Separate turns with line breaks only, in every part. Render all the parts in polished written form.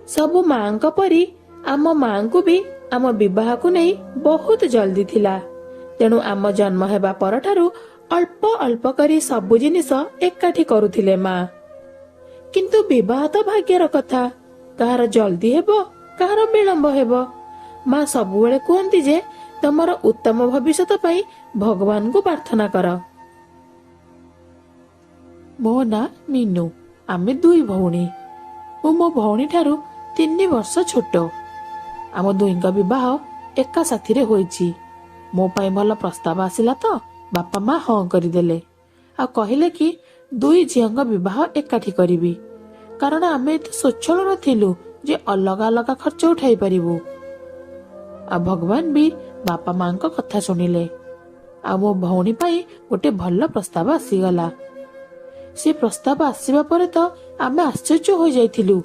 ସବୁ ମାଙ୍କ ପରି ଆମ ମାଙ୍କୁ ବି ଆମ ବିବାହକୁ ନେଇ ବହୁତ ଜଲ୍ଦି ଥିଲା। ତେଣୁ ଆମ ଜନ୍ମ ହେବା ପରଠାରୁ ଅଳ୍ପ ଅଳ୍ପ କରି ସବୁ ଜିନିଷ ଏକାଠି କରୁଥିଲେ ମା। କିନ୍ତୁ ବିବାହ ତ ଭାଗ୍ୟର କଥା, କାହାର ଜଲ୍ଦି ହେବ, କାହାର ବିଳମ୍ବ ହେବ। ମା ସବୁବେଳେ କୁହନ୍ତି ଯେ ତମର ଉତ୍ତମ ଭବିଷ୍ୟତ ପାଇଁ ଭଗବାନଙ୍କୁ ପ୍ରାର୍ଥନା କର। ମୋ ନାଁ ମିନୁ। ଆମେ ଦୁଇ ଭଉଣୀ। ମୁଁ ମୋ ଭଉଣୀ ଠାରୁ 3 ବର୍ଷ ଛୋଟ। ଆମ ଦୁହିଁଙ୍କ ବିବାହ ଏକା ସାଥିରେ ହୋଇଛି। ମୋ ପାଇଁ ଭଲ ପ୍ରସ୍ତାବ ଆସିଲା ତ ବାପା ମା ହଁ କରିଦେଲେ, ଆଉ କହିଲେ କି ଦୁଇ ଝିଅଙ୍କ ବିବାହ ଏକାଠି କରିବି, କାରଣ ଆମେ ଏତେ ସ୍ୱଚ୍ଛଳ ନଥିଲୁ ଯେ ଅଲଗା ଅଲଗା ଖର୍ଚ୍ଚ ଉଠାଇ ପାରିବୁ। ଆଉ ଭଗବାନ ବି ବାପା ମାଙ୍କ କଥା ଶୁଣିଲେ, ଆଉ ମୋ ଭଉଣୀ ପାଇଁ ଗୋଟେ ଭଲ ପ୍ରସ୍ତାବ ଆସିଗଲା। ସେ ପ୍ରସ୍ତାବ ଆସିବା ପରେ ତ ଆମେ ଆଶ୍ଚର୍ଯ୍ୟ ହୋଇଯାଇଥିଲୁ,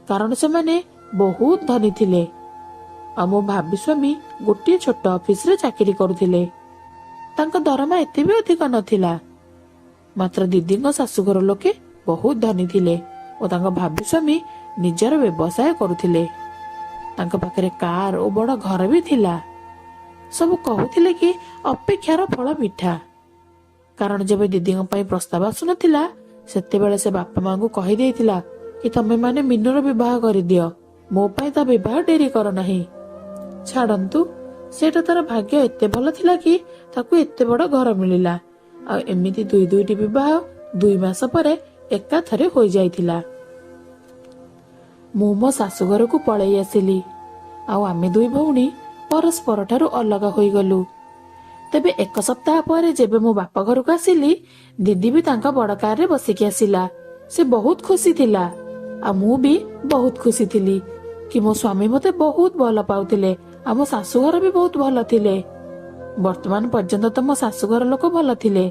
କାରଣ ସେମାନେ ବହୁତ ଧନୀ ଥିଲେ। ଆଉ ମୋ ଭାବି ସ୍ୱାମୀ ଗୋଟିଏ ଛୋଟ ଅଫିସରେ ଚାକିରି କରୁଥିଲେ। ତାଙ୍କ ଦରମା ଏତେ ବି ଅଧିକ ନଥିଲା। ମାତ୍ର ଦିଦିଙ୍କ ଶାଶୁଘର ଲୋକେ ବହୁତ ଧନୀ ଥିଲେ ଓ ତାଙ୍କ ଭାବି ସ୍ୱାମୀ ନିଜର ବ୍ୟବସାୟ କରୁଥିଲେ। ତାଙ୍କ ପାଖରେ କାର ଓ ବଡ ଘର ବି ଥିଲା। ସବୁ କହୁଥିଲେ କି ଅପେକ୍ଷାର ଫଳ ମିଠା, କାରଣ ଯେବେ ଦିଦିଙ୍କ ପାଇଁ ପ୍ରସ୍ତାବ ଆସୁନଥିଲା, ସେତେବେଳେ ସେ ବାପା ମାଙ୍କୁ କହିଦେଇଥିଲା କି ତମେ ମାନେ ମିନୁର ବିବାହ କରିଦିଅ, ମୋ ପାଇଁ ତା ବିବାହ ଡେରି କର ନାହିଁ। ଛାଡନ୍ତୁ, ସେଇଟା ତାର ଭାଗ୍ୟ ଏତେ ଭଲ ଥିଲା କି ତାକୁ ଏତେ ବଡ ଘର ମିଳିଲା। ଆଉ ଏମିତି ଦୁଇ ଦୁଇଟି ବିବାହ 2 ମାସ ପରେ ଏକାଥରେ ହୋଇଯାଇଥିଲା। ମୁଁ ମୋ ଶାଶୁଘରକୁ ପଳେଇ ଆସିଲି, ଆଉ ଆମେ ଦୁଇ ଭଉଣୀ ପରସ୍ପର ଠାରୁ ଅଲଗା ହୋଇଗଲୁ। ତେବେ 1 ସପ୍ତାହ ପରେ ଯେବେ ମୋ ବାପା ଘରକୁ ଆସିଲି, ଦିଦି ବି ତାଙ୍କ ବଡ କାରରେ ବସିକି ଆସିଲା। ସେ ବହୁତ ଖୁସି ଥିଲା, ଆଉ ମୁଁ ବି ବହୁତ ଖୁସି ଥିଲି କି ମୋ ସ୍ୱାମୀ ମତେ ବହୁତ ଭଲ ପାଉଥିଲେ, ଆଉ ମୋ ଶାଶୁଘର ବି ବହୁତ ଭଲ ଥିଲେ। ବର୍ତ୍ତମାନ ପର୍ଯ୍ୟନ୍ତ ତ ମୋ ଶାଶୁଘର ଲୋକ ଭଲ ଥିଲେ,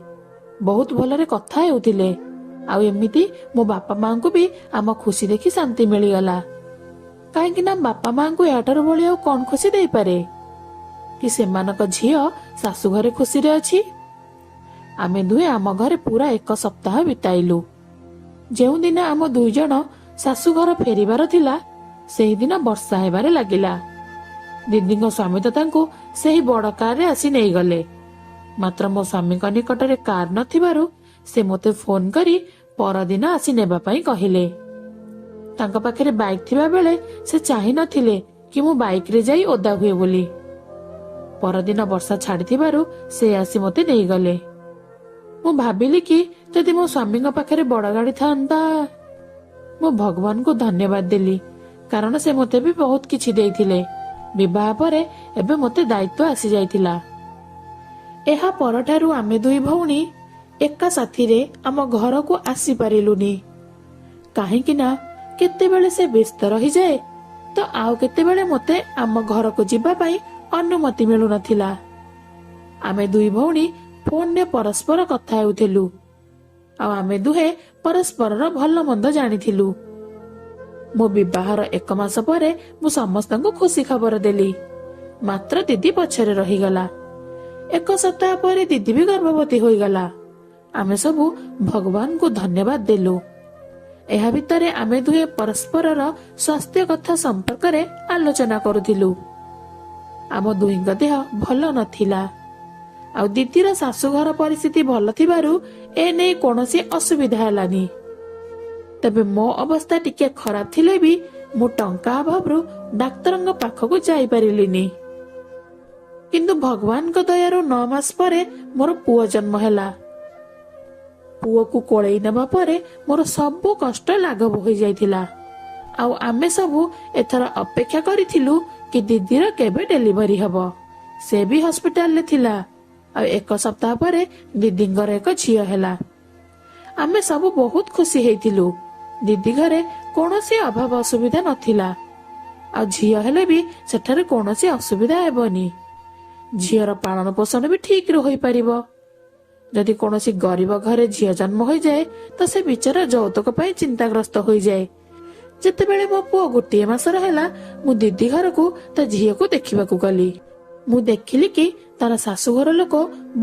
ବହୁତ ଭଲରେ କଥା ହେଉଥିଲେ। ଆଉ ଏମିତି ମୋ ବାପା ମାଙ୍କୁ ବି ଆମ ଖୁସି ଦେଖି ଶାନ୍ତି ମିଳିଗଲା, କାହିଁକି ନା ବାପା ମାଙ୍କୁ ଏହାଠାରୁ ଭଳି ଆଉ କଣ ଖୁସି ଦେଇପାରେ କି ସେମାନଙ୍କ ଝିଅ ଶାଶୁଘରେ ଖୁସିରେ ଅଛି। ଆମେ ଦୁହେଁ ଆମ ଘରେ ପୁରା 1 ସପ୍ତାହ ବିତାଇଲୁ। ଯେଉଁଦିନ ଆମ ଦୁଇ ଜଣ ଶାଶୁଘର ଫେରିବାର ଥିଲା, ସେହିଦିନ ବର୍ଷା ହେବାରେ ଲାଗିଲା। ଦିଦିଙ୍କ ସ୍ୱାମୀ ତ ତାଙ୍କୁ ସେହି ବଡ କାରରେ ଆସି ନେଇଗଲେ। ମାତ୍ର ମୋ ସ୍ୱାମୀଙ୍କ ନିକଟରେ କାର ନଥିବାରୁ ସେ ମୋତେ ଫୋନ କରି ପରଦିନ ଆସି ନେବା ପାଇଁ କହିଲେ। ତାଙ୍କ ପାଖରେ ବାଇକ୍ ଥିବା ବେଳେ ସେ ଚାହିଁ ନଥିଲେ କି ମୁଁ ବାଇକରେ ଯାଇ ଓଦା ହୁଏ ବୋଲି। ପରଦିନ ବର୍ଷା ଛାଡିଥିବାରୁ ସେ ଆସି ମୋତେ ନେଇଗଲେ। ମୁଁ ଭାବିଲି କି ଯଦି ମୋ ସ୍ୱାମୀଙ୍କ ପାଖରେ ବଡ ଗାଡି ଥାନ୍ତା। ମୁଁ ଭଗବାନଙ୍କୁ ଧନ୍ୟବାଦ ଦେଲି, କାରଣ ସେ ମୋତେ ବି ବହୁତ କିଛି ଦେଇଥିଲେ। ବିବାହ ପରେ ଏବେ ମୋତେ ଦାୟିତ୍ୱ ଆସିଯାଇଥିଲା। ଏହା ପରଠାରୁ ଆମେ ଦୁଇ ଭଉଣୀ ଏକା ସାଥିରେ ଆମ ଘରକୁ ଆସିପାରିଲୁନି, କାହିଁକି ନା କେତେବେଳେ ସେ ବ୍ୟସ୍ତ ରହିଯାଏ ତ ଆଉ କେତେବେଳେ ମୋତେ ଆମ ଘରକୁ ଯିବା ପାଇଁ ଅନୁମତି ମିଳୁନଥିଲା। ଆମେ ଦୁଇ ଭଉଣୀ ଫୋନରେ ପରସ୍ପର କଥା ହେଉଥିଲୁ, ଆଉ ଆମେ ଦୁହେଁ ପରସ୍ପରର ଭଲ ମନ୍ଦ ଜାଣିଥିଲୁ। ମୋ ବିବାହର 1 ମାସ ପରେ ମୁଁ ସମସ୍ତଙ୍କୁ ଖୁସି ଖବର ଦେଲି, ମାତ୍ର ଦିଦି ପଛରେ ରହିଗଲା। 1 ସପ୍ତାହ ପରେ ଦିଦି ବି ଗର୍ଭବତୀ ହୋଇଗଲା। ଆମେ ସବୁ ଭଗବାନଙ୍କୁ ଧନ୍ୟବାଦ ଦେଲୁ। ଏହା ଭିତରେ ଆମେ ଦୁହେଁ ପରସ୍ପରର ସ୍ୱାସ୍ଥ୍ୟ କଥା ସମ୍ପର୍କରେ ଆଲୋଚନା କରୁଥିଲୁ। ଆମ ଦୁହିଁଙ୍କ ଦେହ ଭଲ ନଥିଲା, ଆଉ ଦିଦିର ଶାଶୁଘର ପରିସ୍ଥିତି ଭଲ ଥିବାରୁ ଏ ନେଇ କୌଣସି ଅସୁବିଧା ହେଲାନି। ତେବେ ମୋ ଅବସ୍ଥା ଟିକେ ଖରାପ ଥିଲେ ବି ମୁଁ ଟଙ୍କା ଅଭାବରୁ ଡାକ୍ତରଙ୍କ ପାଖକୁ ଯାଇପାରିଲିନି। କିନ୍ତୁ ଭଗବାନଙ୍କ ଦୟାରୁ 9 ମାସ ପରେ ମୋର ପୁଅ ଜନ୍ମ ହେଲା। ପୁଅକୁ କୋଳେଇ ନେବା ପରେ ମୋର ସବୁ କଷ୍ଟ ଲାଘବ ହୋଇଯାଇଥିଲା। ଆଉ ଆମେ ସବୁ ଏଥର ଅପେକ୍ଷା କରିଥିଲୁ କି ଦିଦିର କେବେ ଡେଲିଭରି ହବ। ସେ ବି ହସ୍ପିଟାଲରେ ଥିଲା। ଆଉ 1 ସପ୍ତାହ ପରେ ଦିଦିଙ୍କର ଏକ ଝିଅ ହେଲା। ଆମେ ସବୁ ବହୁତ ଖୁସି ହେଇଥିଲୁ। ଦିଦି ଘରେ କୌଣସି ଅଭାବ ଅସୁବିଧା ନଥିଲା, ଆଉ ଝିଅ ହେଲେ ବି ସେଠାରେ କୌଣସି ଅସୁବିଧା ହେବନି। ଝିଅର ପାଳନ ପୋଷଣ ବି ଠିକରେ ହୋଇପାରିବ। ଯଦି କୌଣସି ଗରିବ ଘରେ ଝିଅ ଜନ୍ମ ହୋଇଯାଏ ତ ସେ ବିଚରା ଯୌତୁକ ପାଇଁ ଚିନ୍ତାଗ୍ରସ୍ତ ହୋଇଯାଏ। ଯେତେବେଳେ ମୋ ପୁଅ 1 ମାସର ହେଲା, ମୁଁ ଦିଦି ଘରକୁ ତା ଝିଅକୁ ଦେଖିବାକୁ ଗଲି। ମୁଁ ଦେଖିଲି କି ତାର ଶାଶୁଘର ଲୋକ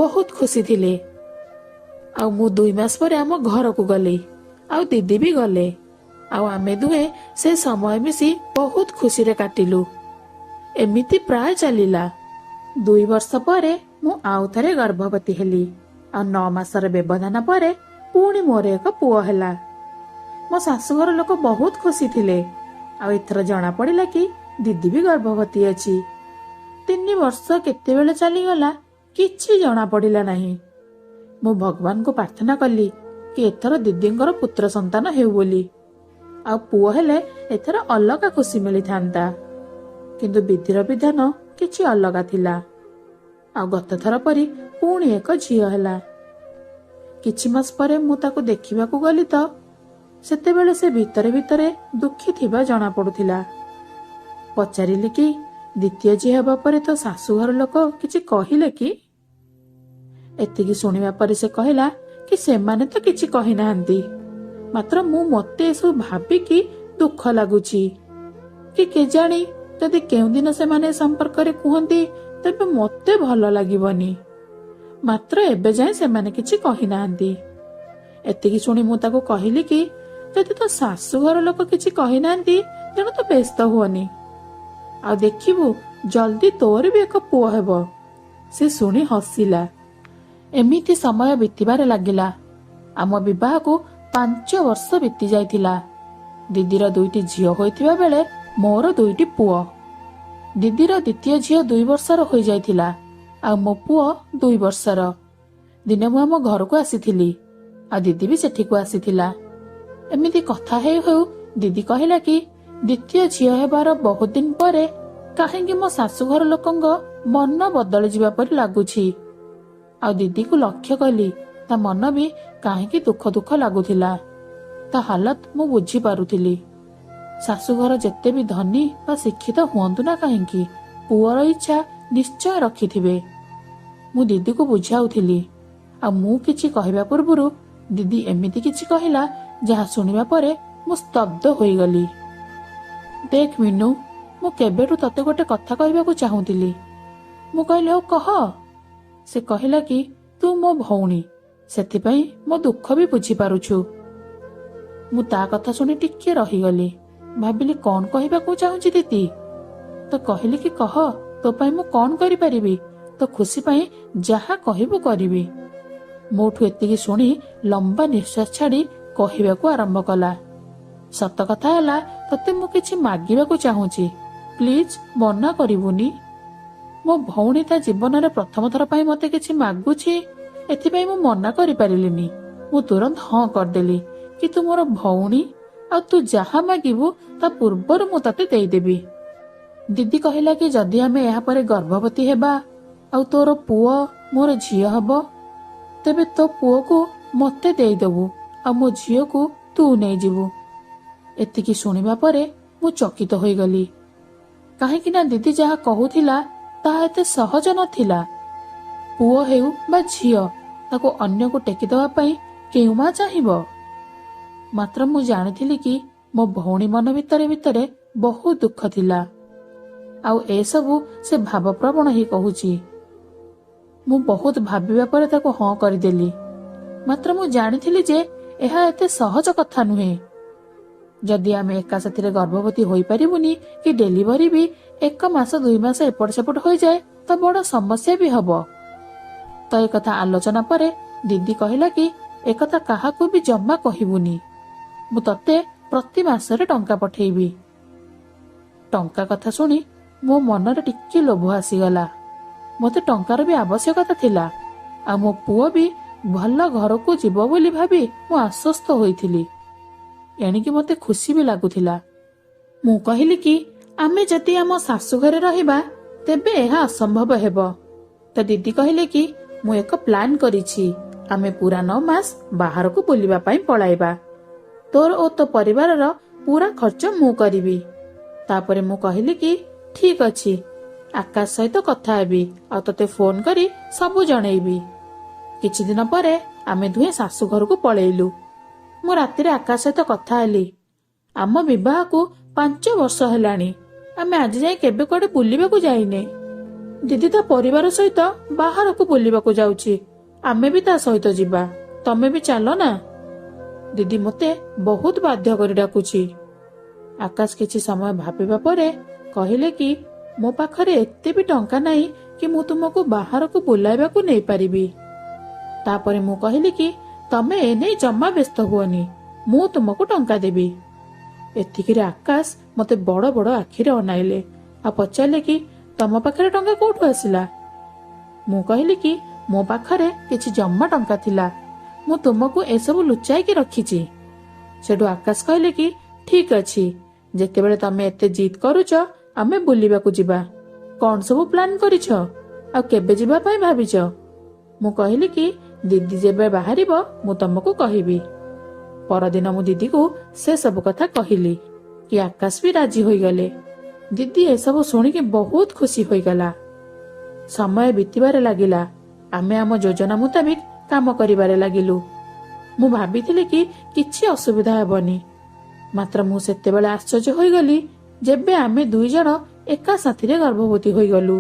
ବହୁତ ଖୁସି ଥିଲେ। ଆଉ ମୁଁ 2 ମାସ ପରେ ଆମ ଘରକୁ ଗଲି, ଆଉ ଦିଦି ବି ଗଲେ। ଆଉ ଆମେ ଦୁହେଁ ସେ ସମୟ ମିଶି ବହୁତ ଖୁସିରେ କାଟିଲୁ। ଏମିତି ପ୍ରାୟ ଚାଲିଲା। 2 ବର୍ଷ ପରେ ମୁଁ ଆଉ ଥରେ ଗର୍ଭବତୀ ହେଲି, ଆଉ 9 ମାସର ବ୍ୟବଧାନ ପରେ ପୁଣି ମୋର ଏକ ପୁଅ ହେଲା। ମୋ ଶାଶୁଘର ଲୋକ ବହୁତ ଖୁସି ଥିଲେ। ଆଉ ଏଥର ଜଣା ପଡିଲା କି ଦିଦି ବି ଗର୍ଭବତୀ ଅଛି। 3 ବର୍ଷ କେତେବେଳେ ଚାଲିଗଲା କିଛି ଜଣା ପଡିଲା ନାହିଁ। ମୁଁ ଭଗବାନଙ୍କୁ ପ୍ରାର୍ଥନା କଲି କି ଏଥର ଦିଦିଙ୍କର ପୁତ୍ର ସନ୍ତାନ ହେଉ ବୋଲି, ଆଉ ପୁଅ ହେଲେ ଏଥର ଅଲଗା ଖୁସି ମିଳିଥାନ୍ତା। କିନ୍ତୁ ବିଧିର ବିଧାନ କିଛି ଅଲଗା ଥିଲା। ଆଉ ଗତଥର ପରି ପୁଣି ଏକ ଝିଅ ହେଲା। କିଛି ମାସ ପରେ ମୁଁ ତାକୁ ଦେଖିବାକୁ ଗଲି ତ ସେତେବେଳେ ସେ ଭିତରେ ଭିତରେ ଦୁଃଖୀ ଥିବା ଜଣା ପଡୁଥିଲା। ପଚାରିଲି କି ଦ୍ୱିତୀୟ ଝିଅ ହେବା ପରେ ତୋ ଶାଶୁଘର ଲୋକ କିଛି କହିଲେ କି? ଏତିକି ଶୁଣିବା ପରେ ସେ କହିଲା କି ସେମାନେ ତ କିଛି କହିନାହାନ୍ତି, ମାତ୍ର ମୁଁ ମତେ ଏସବୁ ଭାବିକି ଦୁଃଖ ଲାଗୁଛି କି କେଜାଣି ଯଦି କେଉଁଦିନ ସେମାନେ ସମ୍ପର୍କରେ କୁହନ୍ତି ତେବେ ମତେ ଭଲ ଲାଗିବନି। ମାତ୍ର ଏବେ ଯାଏଁ ସେମାନେ କିଛି କହିନାହାନ୍ତି। ଏତିକି ଶୁଣି ମୁଁ ତାକୁ କହିଲି କି ଯଦି ତୋ ଶାଶୁଘର ଲୋକ କିଛି କହିନାହାନ୍ତି ତେଣୁ ତୁ ବ୍ୟସ୍ତ ହୁଅନି, ଆଉ ଦେଖିବୁ ଜଲ୍ଦି ତୋର ବି ଏକ ପୁଅ ହେବ। ସେ ଶୁଣି ହସିଲା। ଏମିତି ସମୟ ବିତିବାରେ ଲାଗିଲା। ଆମ ବିବାହକୁ 5 ବର୍ଷ ବିତି ଯାଇଥିଲା। ଦିଦିର 2ଟି ଝିଅ ହୋଇଥିବା ବେଳେ ମୋର 2ଟି ପୁଅ। ଦିଦିର ଦ୍ୱିତୀୟ ଝିଅ 2 ବର୍ଷର ହୋଇଯାଇଥିଲା, ଆଉ ମୋ ପୁଅ 2 ବର୍ଷର। ଦିନେ ମୁଁ ଆମ ଘରକୁ ଆସିଥିଲି, ଆଉ ଦିଦି ବି ସେଠିକୁ ଆସିଥିଲା। ଏମିତି କଥା ହେଉ ହେଉ ଦିଦି କହିଲା କି ଦ୍ୱିତୀୟ ଝିଅ ହେବାର ବହୁତ ଦିନ ପରେ କାହିଁକି ମୋ ଶାଶୁଘର ଲୋକଙ୍କ ମନ ବଦଳିଯିବା ପରି ଲାଗୁଛି। ଆଉ ଦିଦିକୁ ଲକ୍ଷ୍ୟ କଲି ତା ମନ ବି କାହିଁକି ଦୁଃଖ ଦୁଃଖ ଲାଗୁଥିଲା। ତା ହାଲତ ମୁଁ ବୁଝିପାରୁଥିଲି। ଶାଶୁଘର ଯେତେ ବି ଧନୀ ବା ଶିକ୍ଷିତ ହୁଅନ୍ତୁ ନା କାହିଁକି ପୁଅର ଇଚ୍ଛା ନିଶ୍ଚୟ ରଖିଥିବେ। ମୁଁ ଦିଦିକୁ ବୁଝାଉଥିଲି, ଆଉ ମୁଁ କିଛି କହିବା ପୂର୍ବରୁ ଦିଦି ଏମିତି କିଛି କହିଲା ଯାହା ଶୁଣିବା ପରେ ମୁଁ ସ୍ତବ୍ଧ ହୋଇଗଲି। ଦେଖ ମିନୁ, ମୁଁ କେବେଠୁ ତତେ ଗୋଟେ କଥା କହିବାକୁ ଚାହୁଁଥିଲି। ମୁଁ କହିଲି ହଉ କହ। ସେ କହିଲା କି ତୁ ମୋ ଭଉଣୀ, ସେଥିପାଇଁ ମୋ ଦୁଃଖ ବି ବୁଝିପାରୁଛୁ। ମୁଁ ତା କଥା ଶୁଣି ଟିକେ ରହିଗଲି। ଭାବିଲି କଣ କହିବାକୁ ଚାହୁଁଛି ଦିଦି। ତ କହିଲି କି କହ, ତୋ ପାଇଁ ମୁଁ କଣ କରିପାରିବି, ତୋ ଖୁସି ପାଇଁ ଯାହା କହିବୁ କରିବି। ମୋଠୁ ଏତିକି ଶୁଣି ଲମ୍ବା ନିଶ୍ୱାସ ଛାଡି କହିବାକୁ ଆରମ୍ଭ କଲା, ସତ କଥା ହେଲା ତତେ ମୁଁ କିଛି ମାଗିବାକୁ ଚାହୁଁଛି, ପ୍ଲିଜ ମନା କରିବୁନି। ମୋ ଭଉଣୀ ତା ଜୀବନରେ ପ୍ରଥମ ଥର ପାଇଁ ମତେ କିଛି ମାଗୁଛି, ଏଥିପାଇଁ ମୁଁ ମନା କରିପାରିଲିନି। ମୁଁ ତୁରନ୍ତ ହଁ କରିଦେଲି କି ତୁ ମୋର ଭଉଣୀ, ଆଉ ତୁ ଯାହା ମାଗିବୁ ତା ପୂର୍ବରୁ ମୁଁ ତତେ ଦେଇଦେବି। ଦିଦି କହିଲା କି ଯଦି ଆମେ ଏହାପରେ ଗର୍ଭବତୀ ହେବା ଆଉ ତୋର ପୁଅ ମୋର ଝିଅ ହବ, ତେବେ ତୋ ପୁଅକୁ ମତେ ଦେଇଦବୁ ଆଉ ମୋ ଝିଅକୁ ତୁ ନେଇଯିବୁ। ଏତିକି ଶୁଣିବା ପରେ ମୁଁ ଚକିତ ହୋଇଗଲି, କାହିଁକି ନା ଦିଦି ଯାହା କହୁଥିଲା ତାହା ଏତେ ସହଜ ନଥିଲା। ପୁଅ ହେଉ ବା ଝିଅ, ତାକୁ ଅନ୍ୟକୁ ଟେକିଦେବା ପାଇଁ କେଉଁ ମା ଚାହିଁବ? ମାତ୍ର ମୁଁ ଜାଣିଥିଲି କି ମୋ ଭଉଣୀ ମନ ଭିତରେ ଭିତରେ ବହୁତ ଦୁଃଖ ଥିଲା, ଆଉ ଏସବୁ ସେ ଭାବପ୍ରବଣ ହେଇ କହୁଛି। ମୁଁ ବହୁତ ଭାବିବା ପରେ ତାକୁ ହଁ କରିଦେଲି। ମାତ୍ର ମୁଁ ଜାଣିଥିଲି ଯେ ଏହା ଏତେ ସହଜ କଥା ନୁହେଁ। ଯଦି ଆମେ ଏକା ସାଥିରେ ଗର୍ଭବତୀ ହୋଇପାରିବୁନି କି ଡେଲିଭରି ବି 1 ମାସ 2 ମାସ ଏପଟ ସେପଟ ହୋଇଯାଏ ତ ବଡ ସମସ୍ୟା ବି ହବ। ତ ଏକଥା ଆଲୋଚନା ପରେ ଦିଦି କହିଲା କି ଏକଥା କାହାକୁ ବି ଜମା କହିବୁନି, ମୁଁ ତତେ ପ୍ରତି ମାସରେ ଟଙ୍କା ପଠେଇବି। ଟଙ୍କା କଥା ଶୁଣି ମୋ ମନରେ ଟିକେ ଲୋଭ ଆସିଗଲା। ମତେ ଟଙ୍କାର ବି ଆବଶ୍ୟକତା ଥିଲା, ଆଉ ମୋ ପୁଅ ବି ଭଲ ଘରକୁ ଯିବ ବୋଲି ଭାବି ମୁଁ ଆଶ୍ୱସ୍ତ ହୋଇଥିଲି। ଏଣିକି ମତେ ଖୁସି ବି ଲାଗୁଥିଲା। ମୁଁ କହିଲି କି ଆମେ ଯଦି ଆମ ଶାଶୁଘରେ ରହିବା ତେବେ ଏହା ଅସମ୍ଭବ ହେବ। ତ ଦିଦି କହିଲେ କି ମୁଁ ଏକ ପ୍ଲାନ୍ କରିଛି, ଆମେ ପୁରା 9 ମାସ ବାହାରକୁ ବୁଲିବା ପାଇଁ ପଳାଇବା, ତୋର ଓ ତୋ ପରିବାରର ପୁରା ଖର୍ଚ୍ଚ ମୁଁ କରିବି। ତାପରେ ମୁଁ କହିଲି କି ଠିକ ଅଛି, ଆକାଶ ସହିତ କଥା ହେବି ଆଉ ତତେ ଫୋନ କରି ସବୁ ଜଣେଇବି। କିଛି ଦିନ ପରେ ଆମେ ଦୁହେଁ ଶାଶୁ ଘରକୁ ପଳେଇଲୁ। ମୁଁ ରାତିରେ ଆକାଶ ସହିତ କଥା ହେଲି। ଆମ ବିବାହକୁ 5 ବର୍ଷ ହେଲାଣି, ଆମେ ଆଜି ଯାଏଁ କେବେ କୁଆଡେ ବୁଲିବାକୁ ଯାଇନେ। ଦିଦି ତା ପରିବାର ସହିତ ବାହାରକୁ ବୁଲିବାକୁ ଯାଉଛି, ଆମେ ବି ତା ସହିତ ଯିବା, ତମେ ବି ଚାଲ ନା। ଦିଦି ମୋତେ ବହୁତ ବାଧ୍ୟ କରି ଡାକୁଛି। ଆକାଶ କିଛି ସମୟ ଭାବିବା ପରେ କହିଲେ କି ମୋ ପାଖରେ ଏତେ ବି ଟଙ୍କା ନାହିଁ କି ମୁଁ ତୁମକୁ ବାହାରକୁ ବୁଲାଇବାକୁ ନେଇପାରିବି। ତାପରେ ମୁଁ କହିଲି କି ତମେ ଏନେଇ ଜମା ବ୍ୟସ୍ତ ହୁଅନି, ମୁଁ ତୁମକୁ ଟଙ୍କା ଦେବି। ଏତିକିରେ ଆକାଶ ମତେ ବଡ ବଡ ଆଖିରେ ଅନାଇଲେ ଆଉ ପଚାରିଲେ କି ତମ ପାଖରେ ଟଙ୍କା କୋଉଠୁ ଆସିଲା? ମୁଁ କହିଲି କି ମୋ ପାଖରେ କିଛି ଜମା ଟଙ୍କା ଥିଲା, ମୁଁ ତୁମକୁ ଏସବୁ ଲୁଚାଇକି ରଖିଛି। ସେଠୁ ଆକାଶ କହିଲେ କି ଠିକ ଅଛି, ଯେତେବେଳେ ତମେ ଏତେ ଜିଦ୍ କରୁଛ ଆମେ ବୁଲିବାକୁ ଯିବା। କଣ ସବୁ ପ୍ଲାନ୍ କରିଛ ଆଉ କେବେ ଯିବା ପାଇଁ ଭାବିଛ? ମୁଁ କହିଲି କି ଦିଦି ଯେବେ ବାହାରିବ ମୁଁ ତମକୁ କହିବି। ପରଦିନ ମୁଁ ଦିଦିକୁ ସେ ସବୁ କଥା କହିଲି କି ଆକାଶ ବି ରାଜି ହୋଇଗଲେ। ଦିଦି ଏସବୁ ଶୁଣିକି ବହୁତ ଖୁସି ହୋଇଗଲା। ସମୟ ବିତିବାରେ ଲାଗିଲା। ଆମେ ଆମ ଯୋଜନା ମୁତାବିକ କାମ କରିବାରେ ଲାଗିଲୁ। ମୁଁ ଭାବିଥିଲି କି କିଛି ଅସୁବିଧା ହେବନି, ମାତ୍ର ମୁଁ ସେତେବେଳେ ଆଶ୍ଚର୍ଯ୍ୟ ହୋଇଗଲି ଯେବେ ଆମେ ଦୁଇ ଜଣ ଏକା ସାଥିରେ ଗର୍ଭବତୀ ହୋଇଗଲୁ।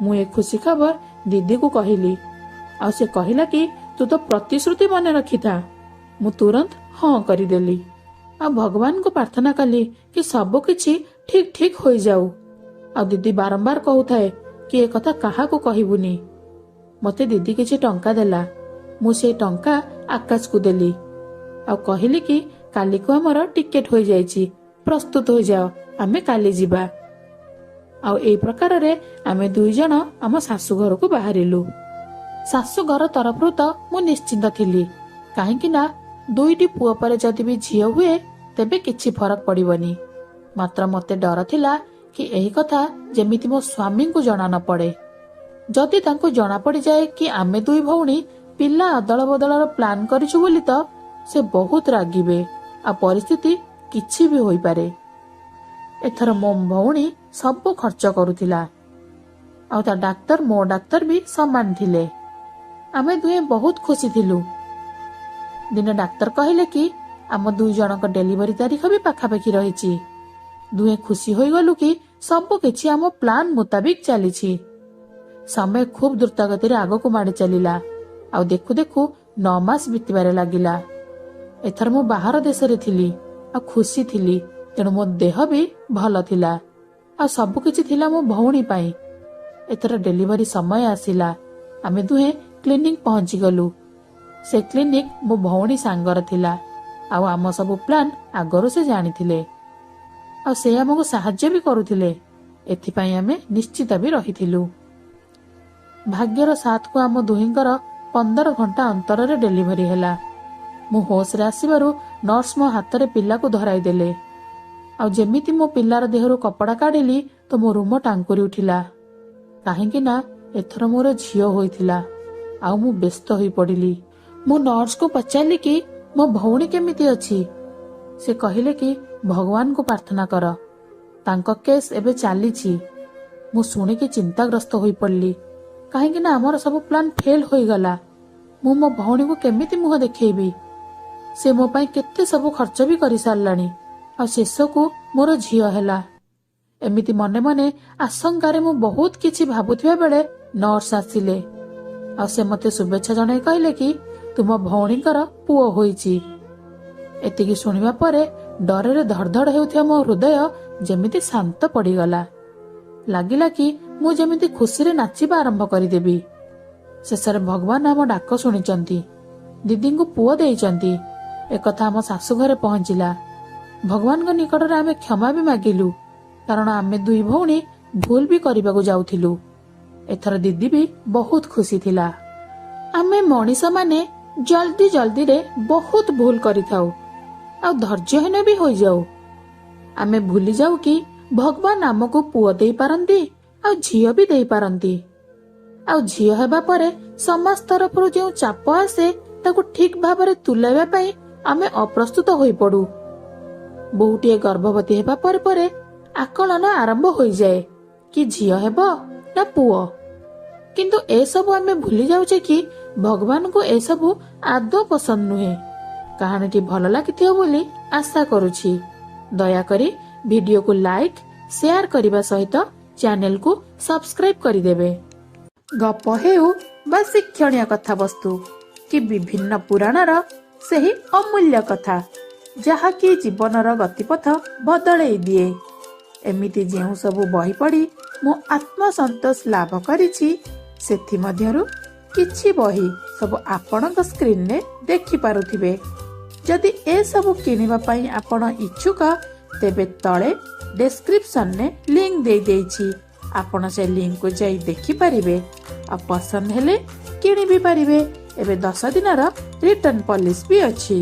ମୁଁ ଏ ଖୁସି ଖବର ଦିଦିକୁ କହିଲି ଆଉ ସେ କହିଲା କି ତୁ ତ ପ୍ରତିଶ୍ରୁତି ମନେ ରଖିଥା। ମୁଁ ତୁରନ୍ତ ହଁ କରିଦେଲି ଆଉ ଭଗବାନଙ୍କୁ ପ୍ରାର୍ଥନା କଲି କି ସବୁ କିଛି ଠିକ ଠିକ ହୋଇଯାଉ। ଆଉ ଦିଦି ବାରମ୍ବାର କହୁଥାଏ କି ଏ କଥା କାହାକୁ କହିବୁନି। ମତେ ଦିଦି କିଛି ଟଙ୍କା ଦେଲା। ମୁଁ ସେଇ ଟଙ୍କା ଆକାଶକୁ ଦେଲି ଆଉ କହିଲି କି କାଲିକୁ ଆମର ଟିକେଟ ହୋଇଯାଇଛି, ପ୍ରସ୍ତୁତ ହୋଇଯାଅ, ଆମେ କାଲି ଯିବା। ଆଉ ଏଇ ପ୍ରକାରରେ ଆମେ ଦୁଇ ଜଣ ଆମ ଶାଶୁ ଘରକୁ ବାହାରିଲୁ। ଶାଶୁ ଘର ତରଫରୁ ତ ମୁଁ ନିଶ୍ଚିନ୍ତ ଥିଲି, କାହିଁକି ନା ଦୁଇଟି ପୁଅ ପରେ ଯଦି ବି ଝିଅ ହୁଏ ତେବେ କିଛି ଫରକ ପଡିବନି। ମାତ୍ର ମତେ ଡର ଥିଲା କି ଏହି କଥା ଯେମିତି ମୋ ସ୍ୱାମୀଙ୍କୁ ଜଣା ନ ପଡେ। ଯଦି ତାଙ୍କୁ ଜଣା ପଡିଯାଏ କି ଆମେ ଦୁଇ ଭଉଣୀ ପିଲା ଅଦଳ ବଦଳର ପ୍ଲାନ୍ କରିଛୁ ବୋଲି, ତ ସେ ବହୁତ ରାଗିବେ ଆଉ ପରିସ୍ଥିତି କିଛି ବି ହୋଇପାରେ। ଏଥର ମୋ ଭଉଣୀ ସବୁ ଖର୍ଚ୍ଚ କରୁଥିଲା ଆଉ ତା ଡାକ୍ତର ମୋ ଡାକ୍ତର ବି ସମାନ ଥିଲେ। ଆମେ ଦୁହେଁ ବହୁତ ଖୁସି ଥିଲୁ। ଦିନେ ଡାକ୍ତର କହିଲେ କି ଆମ ଦୁଇ ଜଣଙ୍କ ଡେଲିଭରି ତାରିଖ ବି ପାଖାପାଖି ରହିଛି। ଦୁହେଁ ଖୁସି ହୋଇଗଲୁ କି ସବୁ କିଛି ଆମ ପ୍ଲାନ୍ ମୁତାବିକ ଚାଲିଛି। ସମୟ ଖୁବ୍ ଦ୍ରୁତ ଗତିରେ ଆଗକୁ ମାଡି ଚାଲିଲା ଆଉ ଦେଖୁ ଦେଖୁ 9 ମାସ ବିତିବାରେ ଲାଗିଲା। ଏଥର ମୁଁ ବାହାର ଦେଶରେ ଥିଲି ଆଉ ଖୁସି ଥିଲି, ତେଣୁ ମୋ ଦେହ ବି ଭଲ ଥିଲା ଆଉ ସବୁ କିଛି ଥିଲା ମୋ ଭଉଣୀ ପାଇଁ। ଏଥର ଡେଲିଭରି ସମୟ ଆସିଲା। ଆମେ ଦୁହେଁ କ୍ଲିନିକ ପହଞ୍ଚିଗଲୁ। ସେ କ୍ଲିନିକ ମୋ ଭଉଣୀ ସାଙ୍ଗର ଥିଲା ଆଉ ଆମ ସବୁ ପ୍ଲାନ୍ ଆଗରୁ ସେ ଜାଣିଥିଲେ ଆଉ ସେ ଆମକୁ ସାହାଯ୍ୟ ବି କରୁଥିଲେ। ଏଥିପାଇଁ ଆମେ ନିଶ୍ଚିତ ବି ରହିଥିଲୁ। ଭାଗ୍ୟର ସାଥକୁ ଆମ ଦୁହିଁଙ୍କର 15 ଘଣ୍ଟା ଅନ୍ତରରେ ଡେଲିଭରି ହେଲା। ମୁଁ ହୋସରେ ଆସିବାରୁ ନର୍ସ ମୋ ହାତରେ ପିଲାକୁ ଧରାଇ ଦେଲେ ଆଉ ଯେମିତି ମୋ ପିଲାର ଦେହରୁ କପଡ଼ା କାଢିଲି ତ ମୋ ରୁମ ଟାଙ୍କୁରି ଉଠିଲା, କାହିଁକି ନା ଏଥର ମୋର ଝିଅ ହୋଇଥିଲା ଆଉ ମୁଁ ବ୍ୟସ୍ତ ହୋଇପଡିଲି। ମୁଁ ନର୍ସକୁ ପଚାରିଲି କି ମୋ ଭଉଣୀ କେମିତି ଅଛି? ସେ କହିଲେ କି ଭଗବାନଙ୍କୁ ପ୍ରାର୍ଥନା କର, ତାଙ୍କ କେସ୍ ଏବେ ଚାଲିଛି। ମୁଁ ଶୁଣିକି ଚିନ୍ତାଗ୍ରସ୍ତ ହୋଇପଡିଲି, କାହିଁକି ନା ଆମର ସବୁ ପ୍ଲାନ୍ ଫେଲ୍ ହୋଇଗଲା। ମୁଁ ମୋ ଭଉଣୀକୁ କେମିତି ମୁହଁ ଦେଖେଇବି? ସେ ମୋ ପାଇଁ କେତେ ସବୁ ଖର୍ଚ୍ଚ ବି କରିସାରିଲାଣି ଆଉ ଶେଷକୁ ମୋର ଝିଅ ହେଲା। ଏମିତି ମନେ ମନେ ଆଶଙ୍କାରେ ମୁଁ ବହୁତ କିଛି ଭାବୁଥିବା ବେଳେ ନର୍ସ ଆସିଲେ ଆଉ ସେ ମତେ ଶୁଭେଚ୍ଛା ଜଣାଇ କହିଲେ କି ତୁମ ଭଉଣୀଙ୍କର ପୁଅ ହୋଇଛି। ଏତିକି ଶୁଣିବା ପରେ ଡରରେ ଧଡ଼ଧଡ଼ ହେଉଥିବା ମୋ ହୃଦୟ ଯେମିତି ଶାନ୍ତ ପଡିଗଲା। ଲାଗିଲା କି ମୁଁ ଯେମିତି ଖୁସିରେ ନାଚିବା ଆରମ୍ଭ କରିଦେବି। ଶେଷରେ ଭଗବାନ ଆମ ଡାକ ଶୁଣିଛନ୍ତି, ଦିଦିଙ୍କୁ ପୁଅ ଦେଇଛନ୍ତି। ଏକଥା ଆମ ଶାଶୁଘରେ ପହଞ୍ଚିଲା। ଭଗବାନଙ୍କ ନିକଟରେ ଆମେ କ୍ଷମା ବି ମାଗିଲୁ, କାରଣ ଆମେ ଦୁଇ ଭଉଣୀ ଭୁଲ ବି କରିବାକୁ ଯାଉଥିଲୁ। ଏଥର ଦିଦି ବି ବହୁତ ଖୁସି ଥିଲା। ଆମେ ମଣିଷମାନେ ଜଲ୍ଦି ଜଲ୍ଦିରେ ବହୁତ ଭୁଲ କରିଥାଉ ଆଉ ଧୈର୍ଯ୍ୟହୀନ ବି ହୋଇଯାଉ। ଆମେ ଭୁଲି ଯାଉ କି ଭଗବାନ ଆମକୁ ପୁଅ ଦେଇପାରନ୍ତି ଆଉ ଝିଅ ବି ଦେଇପାରନ୍ତି। ଆଉ ଝିଅ ହେବା ପରେ ସମାଜ ତରଫରୁ ଯେଉଁ ଚାପ ଆସେ ତାକୁ ଠିକ ଭାବରେ ତୁଲାଇବା ପାଇଁ ଆମେ ଅପ୍ରସ୍ତୁତ ହୋଇପଡୁ। ବୋହୂଟିଏ ଗର୍ଭବତୀ ହେବା ପରେ ପରେ ଆକଳନ ଆରମ୍ଭ ହୋଇଯାଏ କି ଝିଅ ହେବ ନା ପୁଅ। କିନ୍ତୁ ଏସବୁ ଆମେ ଭୁଲି ଯାଉଛେ କି ଭଗବାନଙ୍କୁ ଏସବୁ ଆଦୌ ପସନ୍ଦ ନୁହେଁ। କାହାଣୀଟି ଭଲ ଲାଗିଥିବ ବୋଲି ଆଶା କରୁଛି। ଦୟାକରି ଭିଡିଓକୁ ଲାଇକ୍, ସେୟାର କରିବା ସହିତ ଚ୍ୟାନେଲକୁ ସବସ୍କ୍ରାଇବ କରିଦେବେ। ଗପ ହେଉ ବା ଶିକ୍ଷଣୀୟ କଥାବସ୍ତୁ କି ବିଭିନ୍ନ ପୁରାଣର ସେହି ଅମୂଲ୍ୟ କଥା, ଯାହାକି ଜୀବନର ଗତିପଥ ବଦଳେଇ ଦିଏ। ଏମିତି ଯେଉଁ ସବୁ ବହି ପଢ଼ି ମୁଁ ଆତ୍ମସନ୍ତୋଷ ଲାଭ କରିଛି, ସେଥିମଧ୍ୟରୁ କିଛି ବହି ସବୁ ଆପଣଙ୍କ ସ୍କ୍ରିନରେ ଦେଖିପାରୁଥିବେ। ଯଦି ଏସବୁ କିଣିବା ପାଇଁ ଆପଣ ଇଚ୍ଛୁକ, ତେବେ ତଳେ ଡେସ୍କ୍ରିପସନରେ ଲିଙ୍କ ଦେଇଦେଇଛି, ଆପଣ ସେ ଲିଙ୍କକୁ ଯାଇ ଦେଖିପାରିବେ ଆଉ ପସନ୍ଦ ହେଲେ କିଣି ବି ପାରିବେ। ଏବେ 10 ଦିନର ରିଟର୍ଣ୍ଣ ପଲିସି ବି ଅଛି।